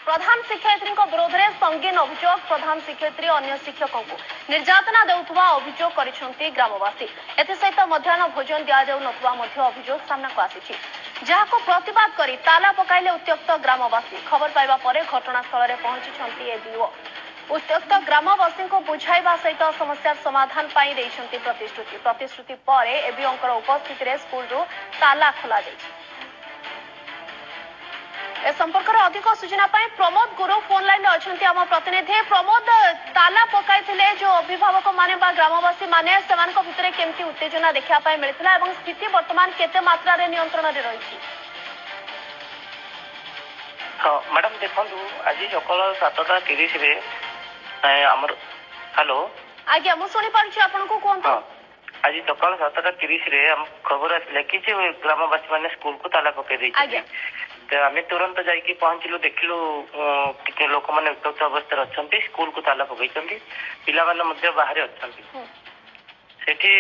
ପ୍ରଧାନ ଶିକ୍ଷୟିତ୍ରୀଙ୍କ ବିରୋଧରେ ସଙ୍ଗୀନ ଅଭିଯୋଗ। ପ୍ରଧାନ ଶିକ୍ଷୟିତ୍ରୀ ଅନ୍ୟ ଶିକ୍ଷକଙ୍କୁ ନିର୍ଯାତନା ଦେଉଥିବା ଅଭିଯୋଗ କରିଛନ୍ତି ଗ୍ରାମବାସୀ। ଏଥିସହିତ ମଧ୍ୟାହ୍ନ ଭୋଜନ ଦିଆଯାଉନଥିବା ମଧ୍ୟ ଅଭିଯୋଗ ସାମ୍ନାକୁ ଆସିଛି, ଯାହାକୁ ପ୍ରତିବାଦ କରି ତାଲା ପକାଇଲେ ଉତ୍ତ୍ୟକ୍ତ ଗ୍ରାମବାସୀ। ଖବର ପାଇବା ପରେ ଘଟଣାସ୍ଥଳରେ ପହଞ୍ଚିଛନ୍ତି ଏବିଓ। ଉତ୍ତ୍ୟକ୍ତ ଗ୍ରାମବାସୀଙ୍କୁ ବୁଝାଇବା ସହିତ ସମସ୍ୟାର ସମାଧାନ ପାଇଁ ଦେଇଛନ୍ତି ପ୍ରତିଶ୍ରୁତି। ପ୍ରତିଶ୍ରୁତି ପରେ ଏବିଓଙ୍କର ଉପସ୍ଥିତିରେ ସ୍କୁଲରୁ ତାଲା ଖୋଲାଯାଇଛି। ଏ ସମ୍ପର୍କରେ ଅଧିକ ସୂଚନା ପାଇଁ ପ୍ରମୋଦ ଗୁରୁ ଫୋନ ଲାଇନରେ ଅଛନ୍ତି ଆମ ପ୍ରତିନିଧି। ପ୍ରମୋଦ, ତାଲା ପକାଇଥିଲେ ଯୋଉ ଅଭିଭାବକ ମାନେ ବା ଗ୍ରାମବାସୀ ମାନେ, ସେମାନଙ୍କ ଭିତରେ କେମିତି ଉତ୍ତେଜନା ଦେଖିବା ପାଇଁ ମିଳିଥିଲା ଏବଂ ସ୍ଥିତି ବର୍ତ୍ତମାନ କେତେ ମାତ୍ରାରେ ନିୟନ୍ତ୍ରଣରେ ରହିଛି? ହଁ ମ୍ୟାଡାମ, ଦେଖନ୍ତୁ, ଆଜି ସକାଳ 7:30ରେ ଆମର, ହ୍ୟାଲୋ? ଆଜ୍ଞା, ମୁଁ ଶୁଣିପାରୁଛି ଆପଣଙ୍କୁ, କୁହନ୍ତୁ। ହଁ, ଆଜି ସକାଳ 7:30ରେ ଆମ ଖବର ଆସିଲା କି ଯେ ଗ୍ରାମବାସୀ ମାନେ ସ୍କୁଲକୁ ତାଲା ପକାଇ ଦେଇଛନ୍ତି। ତ ଆମେ ତୁରନ୍ତ ଯାଇକି ପହଞ୍ଚିଲୁ, ଦେଖିଲୁ ଟିକେ ଲୋକମାନେ ଉତ୍ତ୍ୟକ୍ତ ଅବସ୍ଥାରେ ଅଛନ୍ତି, ସ୍କୁଲକୁ ତାଲା ପକେଇଛନ୍ତି, ପିଲାମାନେ ମଧ୍ୟ ବାହାରେ ଅଛନ୍ତି। ସେଠି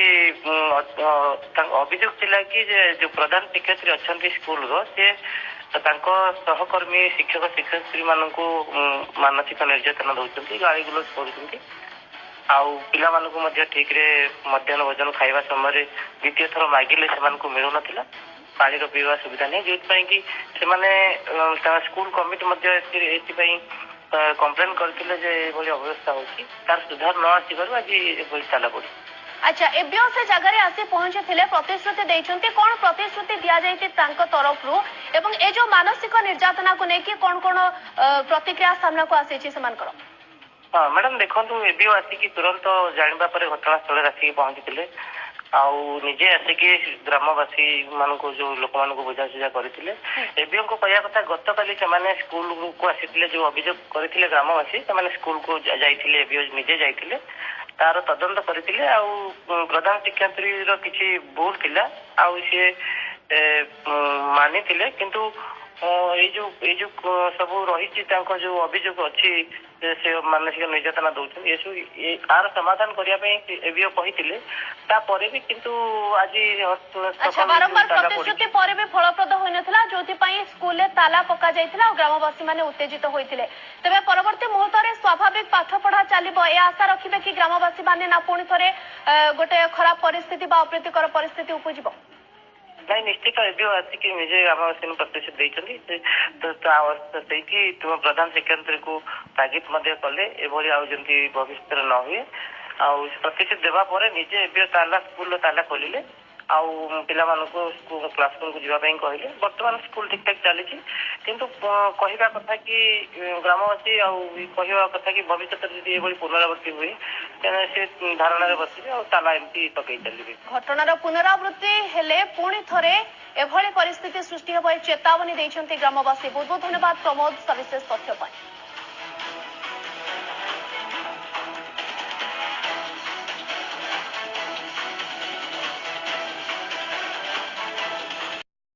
ତାଙ୍କ ଅଭିଯୋଗ ଥିଲା କି ଯେ ଯୋଉ ପ୍ରଧାନ ଶିକ୍ଷୟିତ୍ରୀ ଅଛନ୍ତି ସ୍କୁଲର, ସେ ତାଙ୍କ ସହକର୍ମୀ ଶିକ୍ଷକ ଶିକ୍ଷୟିତ୍ରୀ ମାନଙ୍କୁ ମାନସିକ ନିର୍ଯାତନା ଦଉଛନ୍ତି, ଗାଳି ଗୁଲଜ କରୁଛନ୍ତି, ଆଉ ପିଲାମାନଙ୍କୁ ମଧ୍ୟ ଠିକରେ ମଧ୍ୟାହ୍ନ ଭୋଜନ ଖାଇବା ସମୟରେ ଦ୍ୱିତୀୟ ଥର ମାଗିଲେ ସେମାନଙ୍କୁ ମିଳୁନଥିଲା, ପାଣିର ପିଇବା ସୁବିଧା ନାହିଁ, ଯୋଉଥିପାଇଁ କି ସେମାନେ ତାଙ୍କ ସ୍କୁଲ କମିଟି ମଧ୍ୟ ଏଥିପାଇଁ କମ୍ପ୍ଲେନ କରିଥିଲେ ଯେ ଏଭଳି ଅବ୍ୟବସ୍ଥା ହଉଛି। ତାର ସୁଧାର ନ ଆସିବାରୁ ଆଜି ଏଭଳି ତାଲା ପଡିଛି। ଆଚ୍ଛା, ଏବିଓ ସେ ଜାଗାରେ ଆସି ପହଞ୍ଚିଥିଲେ, ପ୍ରତିଶ୍ରୁତି ଦେଇଛନ୍ତି। କଣ ପ୍ରତିଶ୍ରୁତି ଦିଆଯାଇଛି ତାଙ୍କ ତରଫରୁ ଏବଂ ଏ ଯୋଉ ମାନସିକ ନିର୍ଯାତନାକୁ ନେଇକି କଣ କଣ ପ୍ରତିକ୍ରିୟା ସାମ୍ନାକୁ ଆସିଛି ସେମାନଙ୍କର? ହଁ ମ୍ୟାଡାମ, ଦେଖନ୍ତୁ, ଏବିଓ ଆସିକି ତୁରନ୍ତ ଜାଣିବା ପରେ ଘଟଣାସ୍ଥଳରେ ଆସିକି ପହଞ୍ଚିଥିଲେ ଆଉ ନିଜେ ଆସିକି ଗ୍ରାମବାସୀ ମାନଙ୍କୁ, ଯୋଉ ଲୋକମାନଙ୍କୁ ବୁଝାସୁଝା କରିଥିଲେ। ଏବିଓଙ୍କ କହିବା କଥା, ଗତକାଲି ସେମାନେ ସ୍କୁଲକୁ ଆସିଥିଲେ, ଯୋଉ ଅଭିଯୋଗ କରିଥିଲେ ଗ୍ରାମବାସୀ, ସେମାନେ ସ୍କୁଲକୁ ଯାଇଥିଲେ, ଏବିଓ ନିଜେ ଯାଇଥିଲେ, ତାର ତଦନ୍ତ କରିଥିଲେ ଆଉ ପ୍ରଧାନ ଶିକ୍ଷୟିତ୍ରୀର କିଛି ଭୁଲ ଥିଲା ଆଉ ସିଏ ମାନିଥିଲେ। କିନ୍ତୁ ଏଇ ଯୋଉ ସବୁ ରହିଛି, ତାଙ୍କ ଯୋଉ ଅଭିଯୋଗ ଅଛି ଯେ ସେ ମାନସିକ ନିର୍ଯାତନା ଦଉଛନ୍ତି, ଏସବୁ ଆର ସମାଧାନ କରିବା ପାଇଁ ଏବିଓ କହିଥିଲେ। ତାପରେ ବି କିନ୍ତୁ ଆଜି ଆଚ୍ଛା, ବାରମ୍ବାର ପ୍ରତିଶ୍ରୁତି ପରେ ବି ଫଳପ୍ରଦ ହୋଇନଥିଲା, ଯୋଉଥିପାଇଁ ସ୍କୁଲରେ ତାଲା ପକାଯାଇଥିଲା ଆଉ ଗ୍ରାମବାସୀ ମାନେ ଉତ୍ତେଜିତ ହୋଇଥିଲେ। ତେବେ ପରବର୍ତ୍ତୀ ମୁହୂର୍ତ୍ତରେ ସ୍ୱାଭାବିକ ପାଠପଢା ଚାଲିବ ଏ ଆଶା ରଖିବେ କି ଗ୍ରାମବାସୀ ମାନେ, ନା ପୁଣି ଥରେ ଗୋଟେ ଖରାପ ପରିସ୍ଥିତି ବା ଅପ୍ରୀତିକର ପରିସ୍ଥିତି ଉପୁଜିବ? ନାଇଁ, ନିଶ୍ଚିତ ଏବିଓ ଆସିକି ନିଜେ ଗ୍ରାମବାସୀଙ୍କୁ ପ୍ରତିଶ୍ରୁତି ଦେଇଛନ୍ତି। ତ ସେଇଠି ତୁମ ପ୍ରଧାନ ଶିକ୍ଷୟିତ୍ରୀଙ୍କୁ ତାଗିଦ ମଧ୍ୟ କଲେ, ଏଭଳି ଆଉ ଯେମିତି ଭବିଷ୍ୟତରେ ନ ହୁଏ। ଆଉ ପ୍ରତିଶ୍ରୁତି ଦେବା ପରେ ନିଜେ ଏବିଓ ତାଲା, ସ୍କୁଲର ତାଲା ଖୋଲିଲେ ଆଉ ପିଲାମାନଙ୍କୁ କ୍ଲାସରୁମକୁ ଯିବା ପାଇଁ କହିଲେ। ବର୍ତ୍ତମାନ ସ୍କୁଲ ଠିକ ଠାକ ଚାଲିଛି। କିନ୍ତୁ କହିବା କଥା କି ଗ୍ରାମବାସୀ ଆଉ କହିବା କଥା କି ଭବିଷ୍ୟତରେ ଯଦି ଏଭଳି ପୁନରାବୃତ୍ତି ହୁଏ, ତେଣୁ ସେ ଧାରଣାରେ ବସିବେ ଆଉ ତାଲା ଏମିତି ପକେଇ ଚାଲିବେ। ଘଟଣାର ପୁନରାବୃତ୍ତି ହେଲେ ପୁଣି ଥରେ ଏଭଳି ପରିସ୍ଥିତି ସୃଷ୍ଟି ହେବ, ଏ ଚେତାବନୀ ଦେଇଛନ୍ତି ଗ୍ରାମବାସୀ। ବହୁତ ବହୁତ ଧନ୍ୟବାଦ ପ୍ରମୋଦ, ସବିଶେଷ ତଥ୍ୟ ପାଇଁ।